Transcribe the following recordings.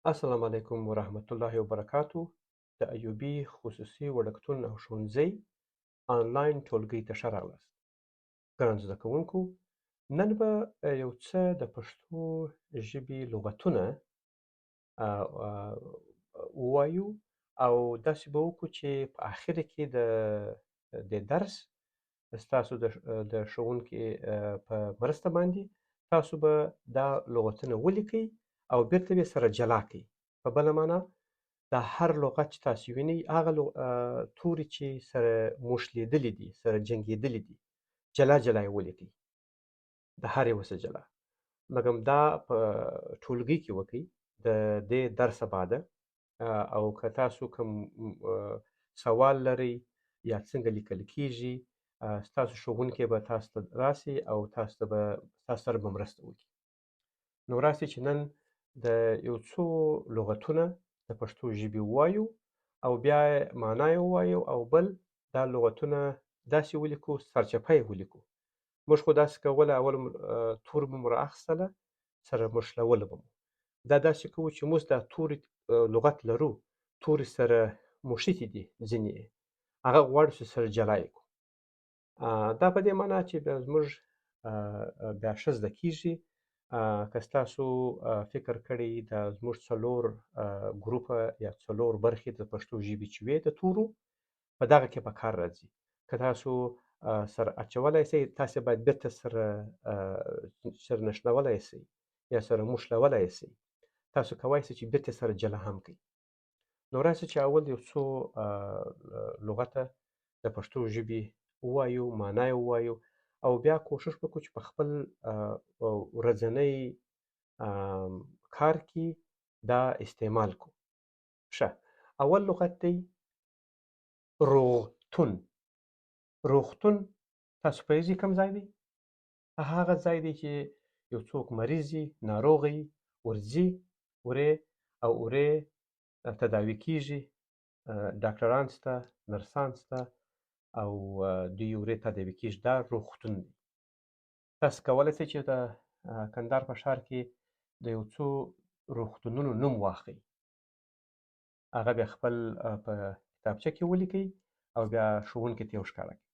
السلام علیکم ورحمت الله وبرکاتو. د ایوبي خصوصي وړکتون او ښوونځي آنلاین ټولګي ته ښه راغلاست. ګران زده کوونکو، نن به یو څه د پښتو ژبې لغتونه ووایو او داسې به وکړو چې په اخر کې د درس ستاسو د ښوونکي په مرسته باندې تاسو به دا لغتونه ولیکئ او بیرته به سره جلا کړئ. په بله معنا، دا هر لغت چې تاسو وینئ، هغه توري چې سره موښلېدلي دي، سره جنګېدلي دي، جلا جلا یې ولیکئ، د هر یوه سره جلا. مګم دا په ټولګي کې وکئ د دې درس بعده، او که تاسو کوم سوال لرئ یا څنګه لیکل کیږي، ستاسو ښوونکی به تاسو ته راسي او تاسو سره به مرسته وکړي. نو راسي چې نن د یو څو لغتونه د پښتو ژبې ووایو او بیا معنا یې ووایو، او بل دا لغتونه داسې ولیکو، سرچپه یې ولیکو. موږ خو داسې کوله، اول تور به مو رااخیستله، سره مښلوله به مو. دا داسې کوو چې موږ دا توري لغت لرو، توري سره موښتي دي ځینې یې، هغه غواړو چې سره جلا یې کړو. دا په دې معنا چې بیا زموږ بیا ښه زده کېږي. که ستاسو فکر کړی دا زموږ څلور ګروپه یا څلور برخې د پښتو ژبې چې وې د تورو، په دغه کې په کار راځي. که تاسو سره اچولی سئ، تاسې باید بیرته سره نښلولی سئ یا سره مښلولی سئ. تاسو کوای سئ چې بیرته سره جلا هم کړئ. نو راسئ چې اول یو څو لغته د پښتو ژبې ووایو، معنا یې ووایو، او بیا کوشش وکړو چې په خپل ورځنی کار کې دا استعمال کړو. ښه، اول لغت دی روغتون. روغتون تاسو پوهېږئ کوم ځای دی؟ هغه ځای دی چې یو څوک مریض وي، ناروغ وي، ورځي ورې او ورې تداوي کېږي. ډاکټران شته، نرسان شته، او دوی ورې تداوي کېږي. دا روغتون دی. تاسو کولی شئ چې د کندهار په ښار کې د یو څو روغتونونو نوم واخلئ، هغه بیا خپل په کتابچه کې ولیکئ او بیا ښوونکي ته یې وښکاره کړئ.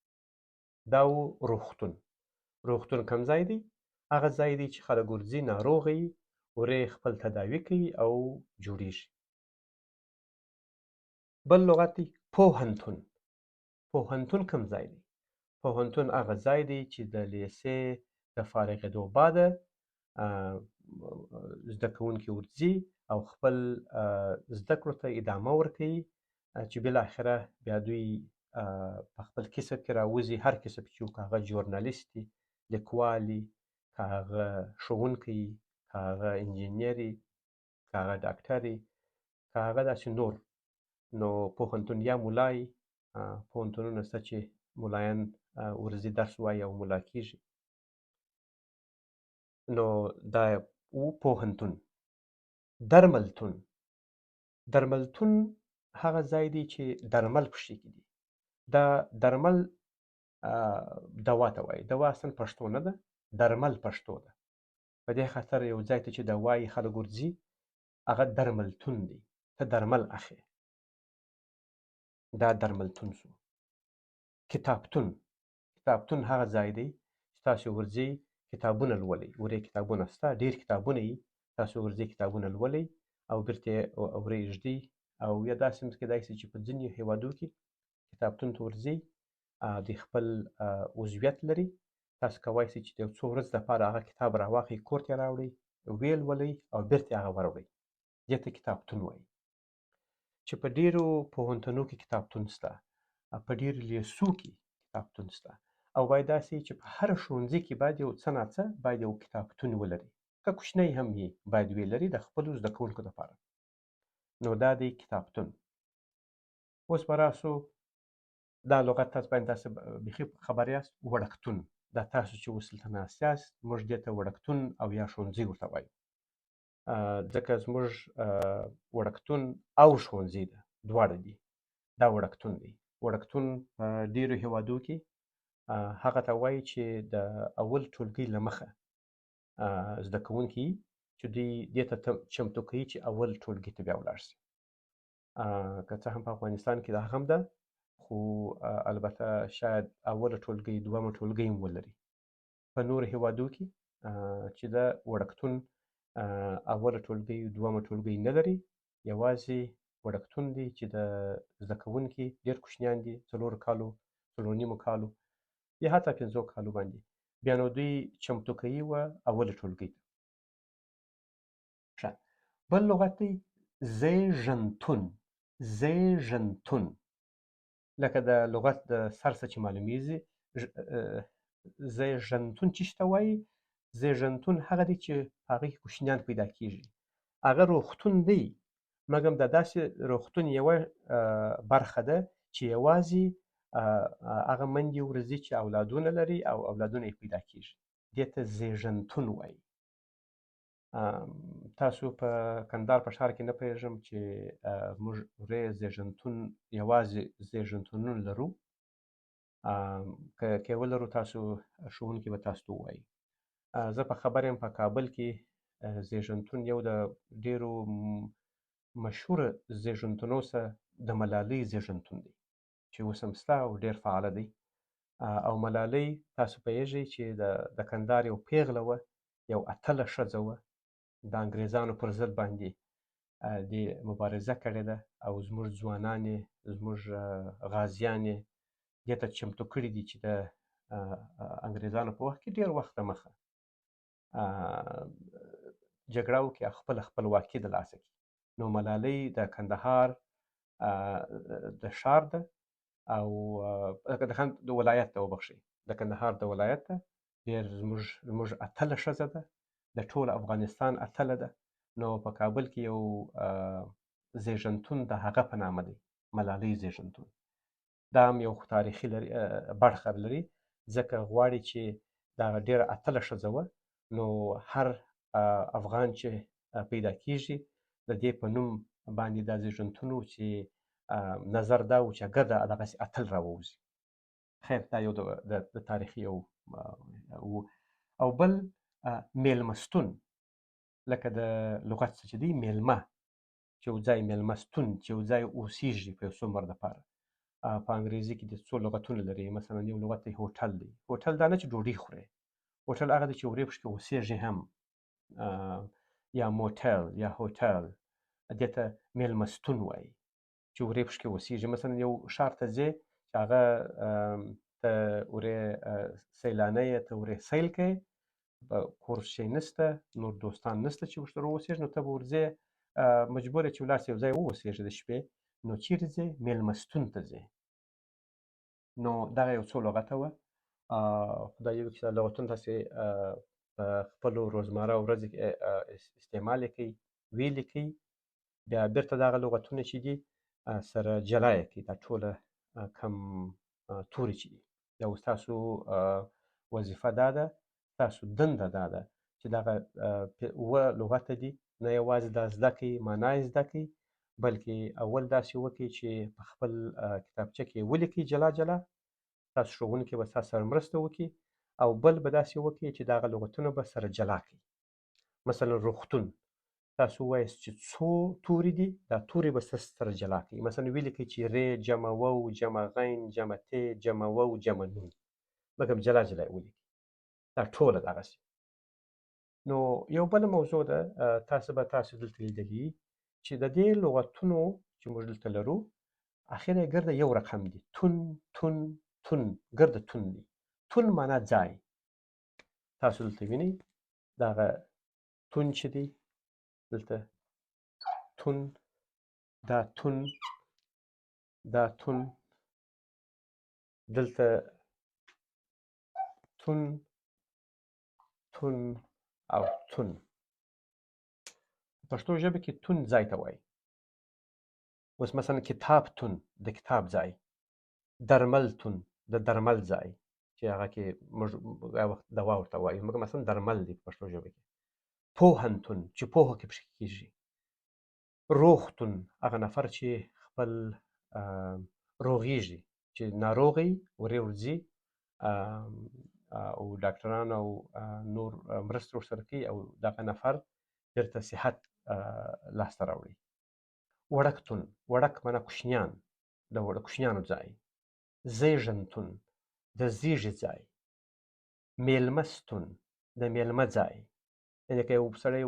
دا و روغتون. روغتون کوم ځای دی؟ هغه ځای دی چې خلک ورځي، ناروغ وي، ورې خپل تداوي کوي او جوړیږي. بل لغت دی پوهنتون. پوهنتون کوم ځای دی؟ پوهنتون هغه ځای دی چې د لیسې د فارغېدو بعد زده کوونکي ورځي او خپل زده کړو ته ادامه ورکوي، چې بالاخره بیا دوی په خپل کسب کې راوځي. هر کسب چې که هغه ژورنالیست وي، لیکوال وي، که هغه ښوونکی وي، که هغه انجینر وي، که هغه ډاکټر وي، که هغه داسې نور. نو پوهنتون یا ملا وي، پوهنتونونه شته چې ملایان ورځي درس وایي او ملا کېږي. نو دا و پوهنتون. درملتون. درملتون هغه ځای دی چې درمل پکښې کې دي. دا درمل دوا ته وایي. دوا اصلا پښتو نه ده، درمل پښتو ده. په دې خاطر یو ځای ته چې دوا یې خلک ورځي، هغه درملتون دی، ته درمل اخلې. دا درملتون شو. کتابتون. کتابتون هغه ځای دی چې تاسو ورځئ کتابونه لولئ. ورې کتابونه شته، ډېر کتابونه یي، تاسو ورځئ کتابونه لولئ او بیرته یې ورې ږدئ. او یا داسې هم کېدای شي چې په ځینو هېوادو کې کتابتون ته ورځئ، دوی خپل عضویت لري، تاسو کوای شئ چې د یو څو ورځو لپاره هغه کتاب راواخلئ، کور ته یې راوړئ، ویې لولئ او بیرته یې هغه وروړئ. دې ته کتابتون وایي. چې په ډېرو پوهنتونو کې کتابتون شته، په ډېرو لیسو کې کتابتون شته، او باید داسې چې په هر ښوونځي کې باید یو څه ناڅه باید یو کتابتون ولري، که کوچنی هم وي باید ویې لري د خپلو زده کوونکو لپاره. نو دا دی کتابتون. اوس به راسو دا لغت تاسو باندې تاسو بیخي خبر یاست، وړکتون. دا تاسو چې اوس دلته ناست یاست، موږ دې ته وړکتون او یا ښوونځي ورته وایو، ځکه زموږ وړکتون او ښوونځي ده، دواړه دي. دا وړکتون دی. وړکتون په ډېرو هېوادو کې هغه ته وایي چې د اول ټولګي له مخه زده کوونکي چې دوی دې ته چمتو کوي چې اول ټولګي ته بیا ولاړ شي. که څه هم په افغانستان کې دا هم ده، خو البته شاید اوله ټولګي دومه ټولګي هم ولري. په نورو هیوادو کې چې د وړکتون اوله ټولګي دومه ټولګي نه لري، یوازې وړکتون دی چې د زده کوونکي ډېر کوچنیان دي، 4 کالو، 4.5 کالو یا حتی 5 کالو باندې، بیا نو دوی چمتو کوي و اوله ټولګي ته. ښه، بل لغت دی زیږنتون. زیږنتون لکه د لغت د سر څخه چې معلومیږي، زیږنتون چې ته وایي، زیږنتون هغه دی چې هغه کې کوچنیان پیدا کیږي. هغه روغتون دی، مګر دا داسې روغتون یوه برخه ده چې یوازې هغه مندې ورځي چې اولادونه لري او اولادونه یې پیدا کیږي، دې ته زیږنتون وایي. تاسو په کندهار په ښار کې نه پوهېږم چې موږ ورې زیږنتون یوازې زیږنتونونه لرو، که ولرو تاسو ښوونکي به تاسو ته ووایي. زه په خبر یم په کابل کې زیږنتون یو د ډېرو مشهور زیږنتونو څخه د ملالۍ زیږنتون دی چې اوس هم شته او ډېر فعاله دی. او ملالۍ تاسو پوهېږئ چې د کندهار یو پیغله وه، یو اتله ښځه وه، د انګریزانو پر ضد باندې دې مبارزه کړې ده او زموږ ځوانان یې، زموږ غازیان یې دې ته چمتو کړي دي چې د انګریزانو په وخت کې ډېر وخت دمخه جګړه وکړي او خپله خپلواکي د لاسه کړي. نو ملالۍ د کندهار د ښار ده او د ولایت ده، وبخښئ، د کندهار د ولایت ده. ډېر زموږ اتله ښځه ده، د ټول افغانستان اتله ده. نو په کابل کې یو زیږنتون د هغه په نامه دی، ملالۍ زیږنتون. دا هم یو تاریخي برخه لري، ځکه غواړي چې دا ډېره اتله ښځه وه، نو هر افغان چې پیدا کیږي د دې په نوم باندې دا زیږنتون و چې نظر دا و چې اګر دغسې اتل راووځي. خیر، دا یو د تاریخي یو و. او بل میلمستون، لکه د لغت څخه چې دی میلمه، چې یو ځای میلمستون، چې یو ځای اوسیږي په یو څو عمر دپاره. په انګریزي کې د څو لغتونه لري، مثلا یو لغت دی هوټل دی. هوټل دا نه چې ډوډۍ خورې، هوټل هغه دی چې ورې پکې اوسیږي هم، یا موټل یا هوټل، دې ته میلمستون وایي چې ورې پکې اوسیږي. مثلا یو ښار ته ځې چې هغه ته ورې سیلانه یې، ته ورې سیل کوې، کور شی نشته، نور دوستان نشته چې ورسره واوسېږي، نو ته به ورځې مجبور یې چې ولاړ شې یو ځای واوسېږې د شپې. نو چیرې ځې؟ میلمستون ته ځې. نو دغه یو څو لغته وه. خدای یې وکړي چې دا لغتونه تاسې په خپلو روزمره ورځې کې استعمال یې کړئ، ویې لیکئ، بیا بیرته دغه لغتونه چې دي سره جلا یې کړئ، دا ټوله کم توري چې دي. بیا اوس تاسو وظیفه دا ده، تاسو دنده دا ده چې دغه اووه لغته دي، نه یوازې دا زده کړئ، معنا یې زده کړئ، بلکې اول داسې وکړئ چې په خپل کتابچه کې ولیکئ جلا جلا، ستاسو ښوونکی به ستاسو سره مرسته وکړي، او بل به داسې وکړئ چې دغه لغتونه به سره جلا کړئ. مثلا روغتون، تاسو ووایاست چې څو توري دي، دا توري به سره جلا کړئ. مثلا ولیکئ چې ر جمع و جمع غین جمع ت جمع و جمع نون، مګر جلا جلا یې ولیکئ، دا ټوله دغسې. نو یو بله موضوع ده، تاسو به تاسو دلته لیدلي چې د دې لغتونو چې موږ دلته لرو اخر یې ګرده یو رقم دي، تون تون تون، ګرده تون دي. تون معنا ځای، تاسو دلته وینئ دغه تون چې دی دلته تون، دا تون، دا تون، دلته تون تون او تون. پښتو ژبه کې تون ځای ته وایي. اوس مثلا کتاب تون د کتاب ځای، درمل تون د درمل ځای چې هغه کې موږ هغه وخت دوا ورته وایو، مګر مثلا درمل دی په پښتو ژبه کې. پوهنتون چې پوهه کې پکې کېږي. روغتون هغه نفر چې خپل روغېږي، چې ناروغ وي ورې ورځي او ډاکټران او نور مرسته ورسره کوي، او دغه نفر بیرته صحت لاسته راوړي. وړکتون، وړک معنا کوچنیان، د وړ کوچنیانو ځای. زیږنتون، د زیږې ځای. میلمستون، د میلمه ځای. یعنې که یو سړی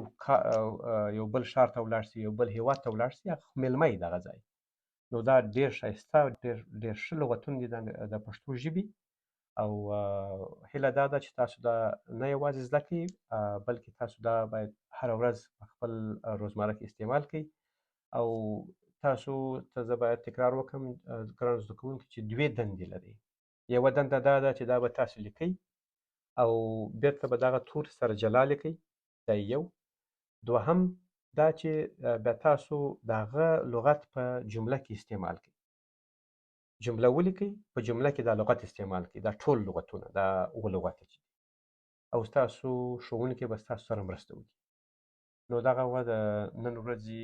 یو بل ښار ته ولاړ شي، یو بل هیواد ته ولاړ شي، هغه خو میلمه یې دغه ځای. نو دا ډېر ښایسته، ډېر ډېر ښه لغتونه دي د پښتو ژبې. او هیله دا ده چې تاسو دا نه یوازې زده کړئ، بلکې تاسو دا باید هره ورځ په خپل روزمره کې استعمال کړئ. او تاسو ته زه باید تکرار وکړم ګران زده کوونکي چې دوې دندې لرئ. یوه دنده دا ده چې دا به تاسو لیکئ او بیرته به دغه تور سره جلا لیکئ، دا یو. دوهم دا چې بیا تاسو د هغه لغت په جمله کې استعمال کړئ. جمله ولیکئ، په جمله کې دا لغت استعمال کړئ، دا ټول لغتونه، دا اووه لغته چې دي، او ستاسو ښوونکی به ستاسو سره مرسته وکړي. نو دغه وه د نن ورځې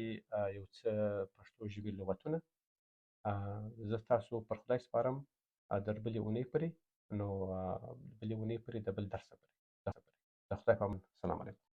یو څه پښتو ژبې لغتونه. زه تاسو پر خدای سپارم در بلې اونۍ پورې. نو بلې اونۍ پورې د بل درس پورې د خدای په امان. السلام علیکم.